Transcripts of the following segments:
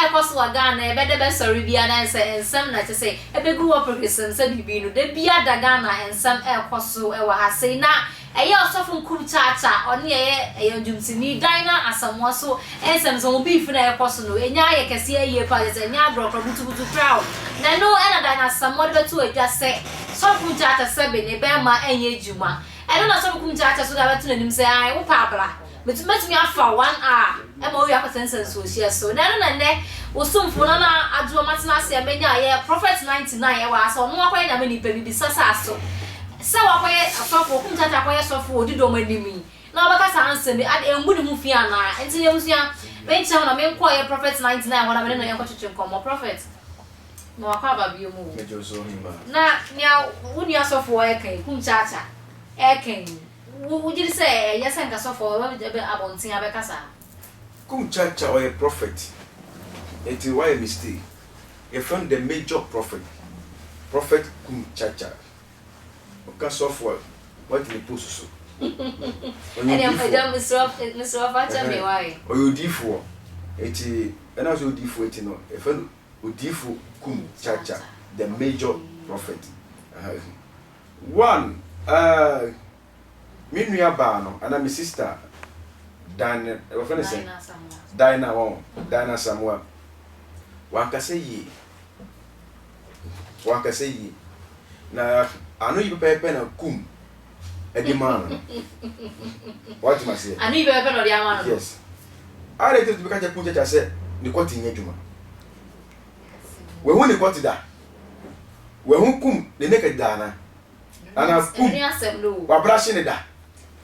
Ɛrekɔ so wɔ Ghana, ɛbɛda bɛsɔre biara na sɛ nsɛm na kyɛ sɛ ɛbɛgu hɔ prekesem sɛ biribi no, da biara da Ghana nsɛm ɛrekɔ so wɔ ha sei. Na ɛyɛ Ɔsɔfo Nkum Kyaakya, ɔne ɛyɛ ɛyɛ ɔdwomtoni Dinah Asamoah so nsɛm sɛ wɔn beef no a ɛrekɔ so no, ɛnya ayɛ kɛseɛ ayie paa, kyɛ sɛ ɛnyɛ agorɔ koraa, butubutu koraa o. Na ɛno na Dinah Asamoah de bɛto adwa sɛ Sɔfo Nkum Kyaakya sɛbe ne bɛrima ɛnyɛ adwuma. Ɛno na Sɔfo Kum Kyaakya so de abɛto n'anim sɛ, ae, wopɛ a bra. Metumi mɛtumi afa 1 hour ma wowie akɔtena nsuohyeɛ so. Na ɛno na nnɛ wo somfo Nana Adwoa matena ase a manya ayɛ Prophet 99 ɛwɔ ha sɛ ɔno akɔyɛ Nyame nipa mebisa sɛ aso sɛ wakɔyɛ sɔfo, Kum Kyaakya akɔyɛ sɔfo wɔ odi dɔm anim yi na ɔbɛka saa nsɛm yi ade ɛngu ne ho fi anaa? Nti abusua menkyɛ ho na menkɔyɛ Prophet 99 hɔ na mene no yɛnkɔtwetwe nkɔmmɔ. Prophet, ma wakɔ aba bio mu o. Megye wo so, Ɔhemmaa. Na nea wo nua sɔfo ɛka yi, Kum Kyaakya ɛka yi, Wo wogye di sɛ ɛyɛ sɛ nka sɔfo a ɔbɛba abɔnten abɛka saa? Kum Chacha ɔyɛ prophet nti wayɛ mistake yɛfrɛ no the major prophet prophet Kum Chacha ɔka sɔfo a wate ne post so ɔyɛ Ɛdeɛ odiifoɔ agya mesrɛ mesrɛ fa kyɛ me ɛhɛn why? ɔyɛ odiifoɔ nti ɛnam sɛ odiifoɔ nti no yɛfrɛ no odiifo Kum Chacha the major prophet ɛhɛn one ɛɛ. Me nua baa no anaa me sister Dan wɔfrɛ no sɛn? Dinah wɔn Dinah Asamoah wankasa yie wankasa yie na ano yi pɛpɛɛpɛ na kum ɛde maa no wate ma seɛ. Ano yi pɛpɛɛpɛ na ɔde ama no. Yes ada ti bi ka kyɛ kum kyakya sɛ ne kɔte nyɛ adwuma wahu ne kɔte da wahu kum ne naked da ana. Ana kum wabrahye ne da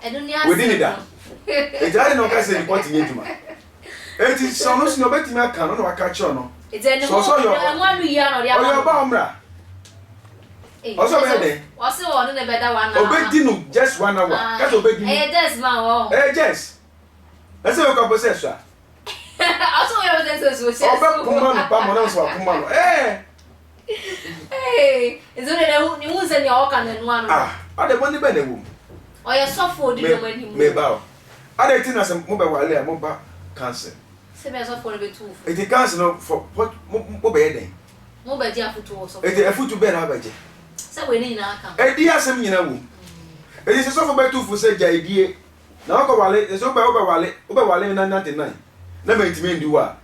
wadi ne da eti adi na ɔka sɛ ne kɔte nyɛ adwuma eti sɛ ɔno so na ɔbɛtumi aka no na waka kyerɛ no sɛ ɔsɛ ɔyɛ ɔyɛ ɔba ɔmmra ɔsɛ ɔbɛyɛ dɛn ɔbɛdi no just 1 hour kasa ɔbɛdi no ɛyɛ just ɛsɛ ɔkɔ apɔ sɛ ɛsɔ a ɔbɛpoma no pamɔ na ɔsɛ wapoma no ɛɛ. Nti wo deɛ ne hu sɛ nea ɔka no ɛno ano. Ah, ade bɔne bɛn na ɛwɔ mu? Ɔyɛ sɔfo odi dɔm anim. Me ba o. Ade ti na sɛ mo bɛ wale a mo ba council. Sɛ bɛ sɔfo no bɛ tu fo. Eti council no for what mo mo bɛyɛ dɛn? Mo bɛ gye afutu wɔ sɔfo. Eti afutu bɛn na abɛgye? Sɛ wei ne nyinaa ka ho. Edi asɛm nyinaa wɔ mu. Eti sɛ sɔfo bɛ tu fo sɛ gyae die na wakɔ wale sɛ wobɛ wobɛ wale wobɛ wale me na 99 na mantumi andi wo a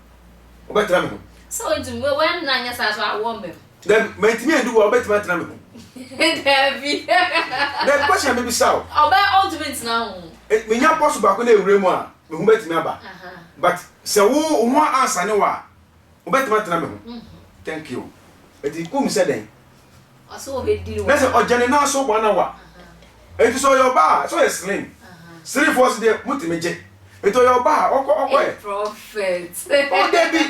wobɛtena me ho. Sɛ wontumi wɛ na nyɛ saa so awoɔ mmam. Dabi mantumi andi wo a wobɛtumi atena me ho. Dabi. Dabi question a mebisa wo. Ɔbɛ ɔntumi ntena ho. Menya pɔso baako na ewura mu a me ho bɛtumi aba but sɛ wo ho ansane wo a wobɛtumi atena me ho. Thank you. Eti kum sɛ dɛn? Ɔsɛ ɔbɛdi no. Na sɛ ɔgya ne nan so 1 hour. Eti sɛ ɔyɛ ɔbaa a sɛ ɔyɛ slim. Slim foɔ so deɛ motumi gye. Eti ɔyɛ ɔbaa a ɔkɔ ɔkɔ yɛ. Prophet. Oh dabi.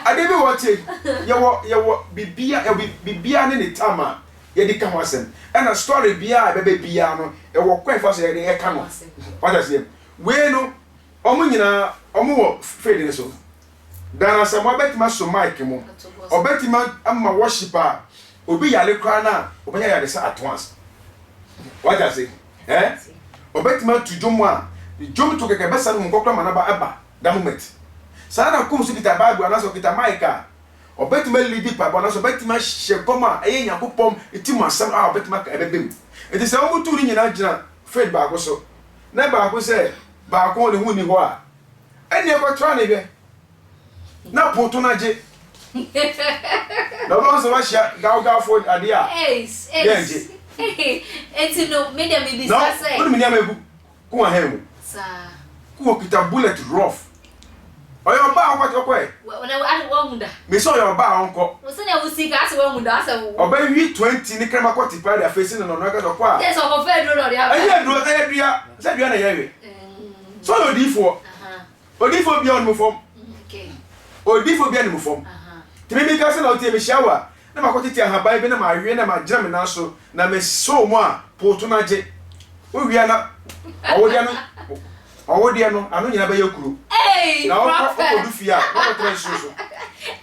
Ade bi wɔ tie yɛwɔ yɛwɔ bibia yɛwɔ bibia ne ne time a yɛde ka ho asɛm. Ɛna story biara a ɛbɛbɛ biara no ɛwɔ kwan fa so yɛde ɛka no. Wate aseɛ? Wei no ɔmo nyinaa ɔmo wɔ field no so. Ghana Asamoah bɛtumi aso mic mu. Ɔbɛtumi ama worship a obi yare koraa no a ɔbɛnya yaresa at once. Wate ase? Eh? Ɔbɛtumi ato dwom a dwom to kɛkɛ bɛsa no mu nkɔkora ma naba ɛba that moment. Saa na kum so kita Bible anaasɛ ɔkita mic a ɔbɛtumi alidi paebɔ anaasɛ ɔbɛtumi ahyɛ kɔm a ɛyɛ Nyankopɔn ti mu asɛm a ɔbɛtumi aka ɛbɛbɛ mu. Nti sɛ wɔn tu ne nyinaa gyina field baako so na baako sɛ baako ne ho nni hɔ a ɛnneɛ kɔtra ne hwɛ na poto no agye na wobɛhu sɛ woahyia gawgawfoɔ adeɛ a yɛngye. Eti no me deɛ mebisa Na sɛ. wonim nneɛma egu ko wɔ hɛn mu. Saa. Ko wɔ kita bullet rough. Ɔyɛ ɔbaa a ɔkɔ ɔkɔ ɛ. Na ade wahu da. Me sɛ ɔyɛ ɔbaa a ɔnkɔ. Sɛnea wosi ka asɛ wahu da asɛ wo. Ɔbɛwi 20 ne krama kɔ tipa de afei si no na ɔno akasa ɔkɔ a. Kyɛ sɛ ɔkɔfa aduro na ɔde aba. Ɛnyɛ aduro ɛyɛ dua sɛ dua na yɛwe. Sɛ ɔyɛ odiifoɔ. Odiifoɔ bia ɔnim fam. Odiifoɔ bia nim fam. Tumi mi ka sɛ na ɔtie mehyia wo a na makɔ tete ahaban bi na mawe na magyina me nan so na mesoo mu a pooto no agye. Wowia na ɔwodeɛ no ɔwodeɛ no ano nyinaa bɛyɛ kuro. Na ɔkɔ ɔkɔdu fie a na ɔkɔtena nsuo so.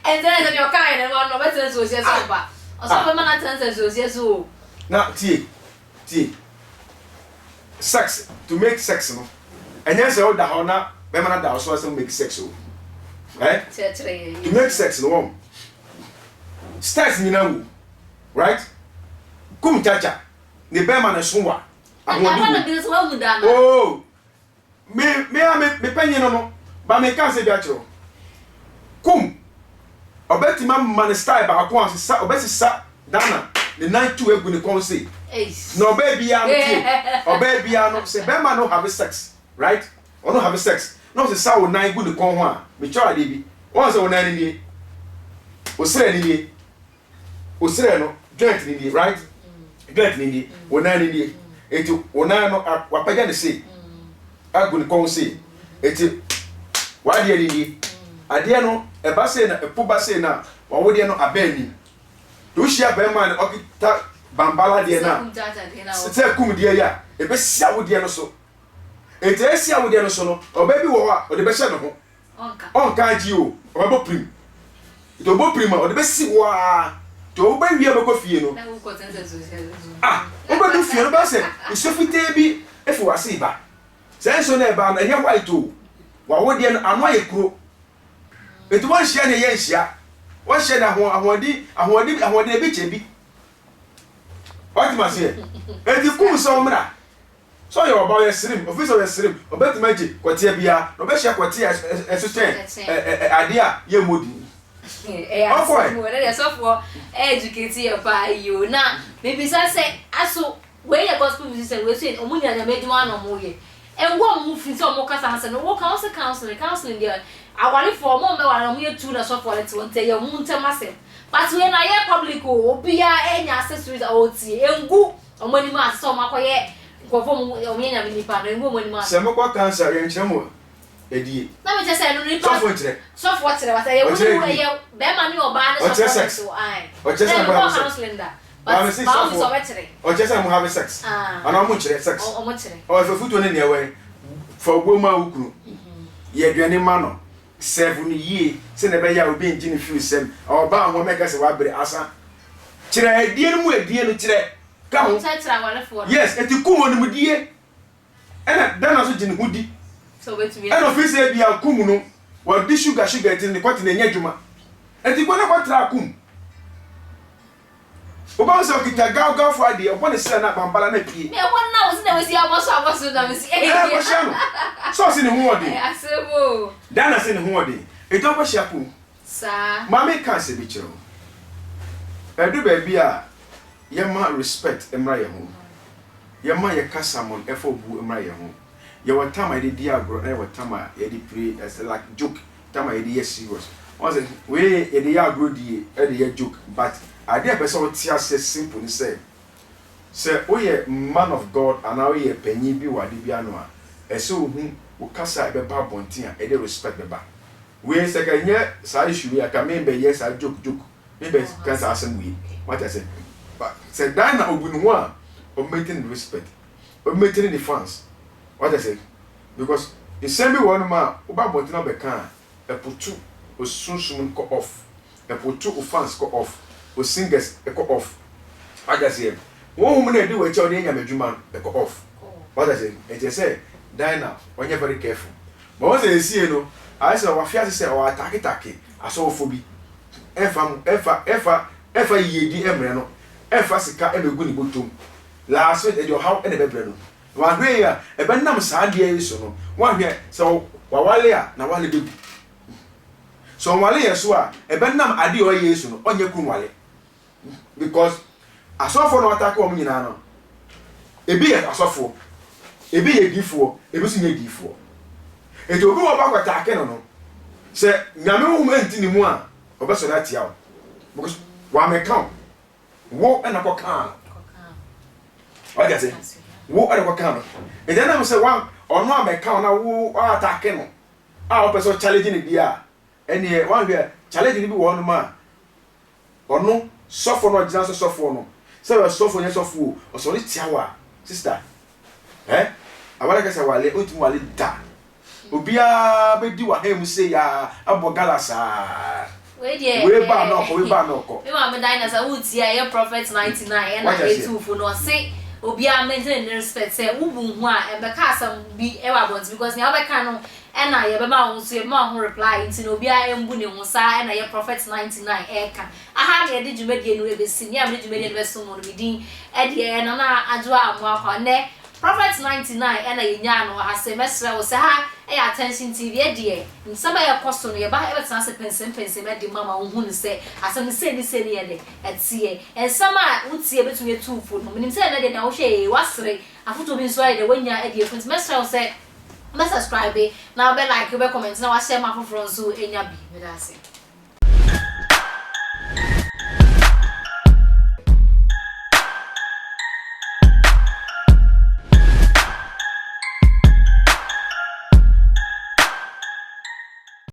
Ɛnti na sɛ deɛ ɔkaeɛ no ano ɔbɛtena nsuo hyɛ so ampa. Ɔsɛ ɔbɛma no atena nsuo hyɛ so o. Na tie tie sex to make sex no ɛnyɛ sɛ woda hɔ na bɛrima no da wo so asɛ wo make sex o. Eh? Kyerɛkyerɛ yɛn. To make sex no wɔn. Stars nyinaa wu. Right? Kum chacha. Ne bɛrima no so wa. Ahoɔden wɔ. Oh! Me me a me me panyin no no ba me ka asɛm bi akyerɛ wo. Kum ɔbɛtumi ama ne style baako a ɔsesa ɔbɛsesa Dana ne nan tu agu ne kɔn sei. Na ɔbaa biara no tie ɔbaa biara no sɛ bɛrima no have sex right ɔno have sex na ɔsesa wo nan gu ne kɔn ho a mekyerɛ adeɛ bi wɔn sɛ wo nan no nie wo serɛ no nie. Wo serɛ no joint no nie right joint no nie wo nan no nie eti wo nan no wapagya no sei agu ne kɔn sei eti w'adeɛ no nie adeɛ no ɛba sei na ɛpo ba sei na w'awodeɛ no aba anim to wohyia bɛrima no ɔkita bambala deɛ no a sɛ kum deɛ yi a ɛbɛsi awodeɛ no so eti ɛsi awodeɛ no so no ɔbaa bi wɔ hɔ a ɔde bɛhyɛ ne ho. Ɔnka agye o, ɔbɛbɔ pirim. Nti ɔbɔ pirim a, ɔde bɛsi hɔ ara. Nti wobɛwie a wobɛkɔ fie no, ah, wobɛdu fie no, wobɛyɛ sɛ nsuo fitaa bi fi w'ase reba. Saa nsuo no a ɛba no, ɛnyɛ white o. W'awodeɛ no, ano ayɛ kuro. Nti wɔnhyia ne yɛnhyia. Wɔnhyia ne ahoɔden, ahoɔden, ahoɔden ebi kyɛ bi. Wate maseɛ? Nti kum sɛ ɔmmra. Sɛ ɔyɛ ɔba, ɔyɛ serim, ofi sɛ ɔyɛ serim, ɔbɛtumi agye kɔteɛ biara, na ɔbɛhyia kɔteɛ a ɛso kyɛn adeɛ a yɛmmɔ din. Ɛyɛ asɛm o, ɛnɛ deɛ sɔfoɔ educate yɛ paa yi o. Na mebisa sɛ, aso wei yɛ gospel musician, wei nso yɛ, wɔn nyinaa Nyame adwuma na wɔyɛ. Ɛngu wɔn ho fi sɛ wɔn kasa ho asɛm no, wo ka wo se counseling, counseling deɛ awarefoɔ, wɔn a wɔbɛware no wɔyɛ tu na sɔfoɔ no te hɔ, nti ɛyɛ wɔn ntam asɛm. But wei no ayɛ public o, obiara anya accessories a ɔretie, ɛngu Wɔn anim ase sɛ wɔn akɔyɛ nkurɔfoɔ a wɔn yɛ nyame nipa no, ngu wɔn anim ase. Sɛ mokɔ cancer yɛnkyerɛ mo adie. Na mekyerɛ sɛ ɛno no nipa. Sɔfoɔ nkyerɛ. Sɔfoɔ kyerɛ but ɛyɛ wo ne wo ɛyɛ bɛɛma ne ɔbaa ne sɔfoɔ ne so ae. Ɔkyerɛ sɛ na mo mekɔ have sex. counseling da but Maame se by all means sɔfoɔ ɔbɛkyerɛ. ɔkyerɛ sɛ mo have sex anaa ɔmo nkyerɛ sex. Ɔmo kyerɛ. Ɔfɛ futuo ne nea ɛwɔ fa obuo ma wo kunu yɛ aduane ma no serve no yie sɛnea ɛbɛyɛ a obi ngye no firi nsam ɔbaa ho mɛka sɛ wabrɛ asa kyerɛ adie no mu adie no kyerɛ ka ho. Kyerɛkyerɛ awarefoɔ no. Yes, eti kum onimdie ɛna Dana nso gye ne ho di. Sɛ obetumi. Ɛna ofiri sɛ ebia kum no wɔde sugar sugar nti ne kɔte na ɛnyɛ adwuma. Eti kɔ na kɔ tra kum. Wobɛhu sɛ okita gaw gaw fo adeɛ ɔbɔ ne srɛ na bambala na pie. Me ɛhɔ no na wosi na wosi abɔ so abɔ so na mesi ɛyɛ. Ɛɛ kɔhyia no. Sɛ ɔsi ne ho ɔden. Ɛyɛ asɛm o. Dana se ne ho ɔden. Eti ɔkɔhyia kum. Saa. Maame ka asɛm bi kyerɛ wo. Ɛdu baabi a yɛma respect mmra yɛn ho. Yɛma yɛ kasa mon ɛfa obuo mmra yɛn ho. Yɛwɔ time a yɛde di agorɔ na yɛwɔ time a yɛde play as like joke, time a yɛde yɛ serious. Wahu sɛ wei yɛde yɛ agorɔ die ɛde yɛ joke but adeɛ a ɛpɛ sɛ wote aseɛ simple ne sɛ, sɛ woyɛ man of God anaa woyɛ panyin bi wɔ ade bi ano a, ɛsɛ wohu wo kasa a ɛbɛba abɔnten a ɛde respect bɛba. Wei sɛ ka nyɛ saa issue wei a ka me bɛ yɛ saa joke joke me bɛ ka saa asɛm wei wate ase but sɛ dan na obu ne ho a ɔ maintain ne respect ɔ maintain ne fans wate ase because nsɛm bi wɔ hɔ nom a woba abɔnten na wobɛ ka a ɛpoto osunsum no kɔ off ɛpoto o fans kɔ off o singers kɔ off wate aseɛ honhom no a ɛdi w'akyi a wode yɛ nyame adwuma no ɛkɔ off wate ase ɛkyɛ sɛ dan na ɔnyɛ very careful Ma wɔn sɛ esie no, ayɛ sɛ wafi ase sɛ ɔataketake asɔfo bi. Ɛmfa ho, ɛmfa, ɛmfa, ɛmfa yiyedi mmrɛ no, ɛmfa sika mmegu ne bɔtɔ mu. Last minute, ɛde ɔhaw na ɛbɛbrɛ no. Na wanhwɛ yie a, ɛbɛnam saa adeɛ yi so no, wanhwɛ a, sɛ wawale a, n'awale bɛgu. Sɛ ɔnwale yɛ so a, ɛbɛnam adeɛ a ɔyɛ yi so no, ɔnyɛ kunu nwale. Because asɔfoɔ na wɔatake wɔn nyinaa no, ebi yɛ asɔfoɔ, ebi yɛ diifoɔ, ebi nso nyɛ diifoɔ. Nti obi wɔ ɔba kɔtake no no, sɛ Nyame honhom ɛnti ne mu a, ɔbɛsɔre atia wo. Because wamɛka wo, wo ɛna kɔkaa no. Wate ase? Wo ɛna kɔkaa no. Nti ɛnam sɛ wa ɔno amɛka wo na wo atake no a wopɛ sɛ ɔchallenge no bi a, ɛneɛ wanhwɛ challenge no bi wɔ hɔnom a, Ɔno, sɔfoɔ no a ɔgyina sɛ sɔfoɔ no, sɛ ɔyɛ sɔfoɔ nyɛ sɔfoɔ o, ɔsɔre tia wo a, sister, eh, aware kasa wale, ontumi wale da. Obiara bɛdi w'ahan mu sei aa, abɔ gala saa. Wei deɛ Wei ba a na ɔkɔ, wei ba a na ɔkɔ. Me maame Dinah sɛ wotie a ɛyɛ Prophet 99 ɛna Wate aseɛ? ɛtu fo no ɔse. Obiara maintain ne respect. Sɛ wobu ho a, ɛmbɛka asɛm bi ɛwɔ abɔnten, because nea wobɛka no ɛna yɛbɛma wo nso, yɛbɛma wo ho reply. Nti na obiara mbu ne ho saa. Ɛna yɛ Prophet 99 ɛɛka aha na yɛde dwumadie no ɛbɛsi. Nea mede dwumadie no bɛso mu no, me din ɛdeɛ Nana Adwoa Amoakwa. Nnɛ Prophet 99 ɛna yɛnyaa no wɔ ha. Sɛ mɛsrɛ wo sɛ ha ɛyɛ Attention TV. Ɛdeɛ nsɛm a yɛkɔ so no, yɛba ɛbɛtena ase pɛnsɛmpɛnsɛm ɛde ma ma wohu no sɛ asɛm no sei ne sei ne yɛ de ɛteɛ. Nsɛm a wotie bɛtumi atu fo no, menim sɛ ɛnɛ deɛ nea wohwɛ yɛ wasere afotuo bi nso ayɛ deɛ woanya ɛde afu. Nti mɛsrɛ wo sɛ wobɛ subscribe na wobɛ like, wobɛ comment na wahyɛ ma afoforɔ nso anya bi. Meda ase.